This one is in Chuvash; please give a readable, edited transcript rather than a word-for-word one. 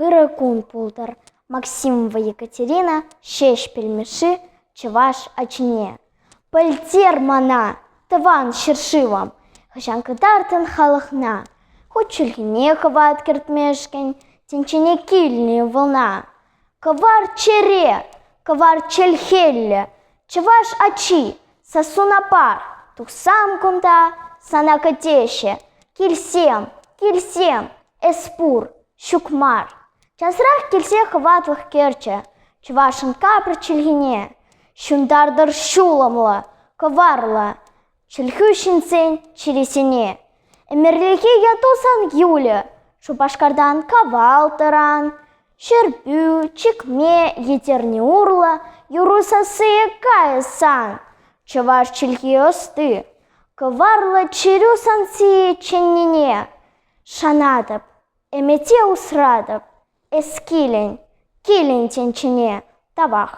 Ырӑ кун пултӑр, Максимова Екатерина Ҫеҫпӗл Мишши чӑваш ачине. Пӗлтер мана, тӑван ҫӗршывӑм, хӑҫан кӑтартӑн халӑхна, хуть чӗлхене хӑват кӗртмешкӗн тӗнчене килнӗ ывӑлна. Кӑвар чӗре, кӑвар чӗлхеллӗ чӑваш ачи, сассуна пар, тухсам кунта, сана кӗтеҫҫӗ. Килсем, килсем, Эс пур, ҫук мар. Часрах килсе хӑватлӑх кӗрчӗ чӑвашӑн капӑр чӗлхине. Ҫунтартӑр ҫулӑмлӑ, кӑварлӑ чӗлхӳ ҫынсен чӗрисене. Ӗмӗрлӗхе яту сан юлӗ Шупашкартан Кавал тӑран, Ҫӗрпӳ, Чикме, Етӗрне урлӑ юрӑ сассийӗ кайӗ сан. Чӑваш чӗлхи ӑсти, кӑварлӑ чӗрӳ сан сийӗ чӗннине Шанатӑп, ӗмӗте усратӑп, эс килӗн, килӗн тӗнчене, тавах.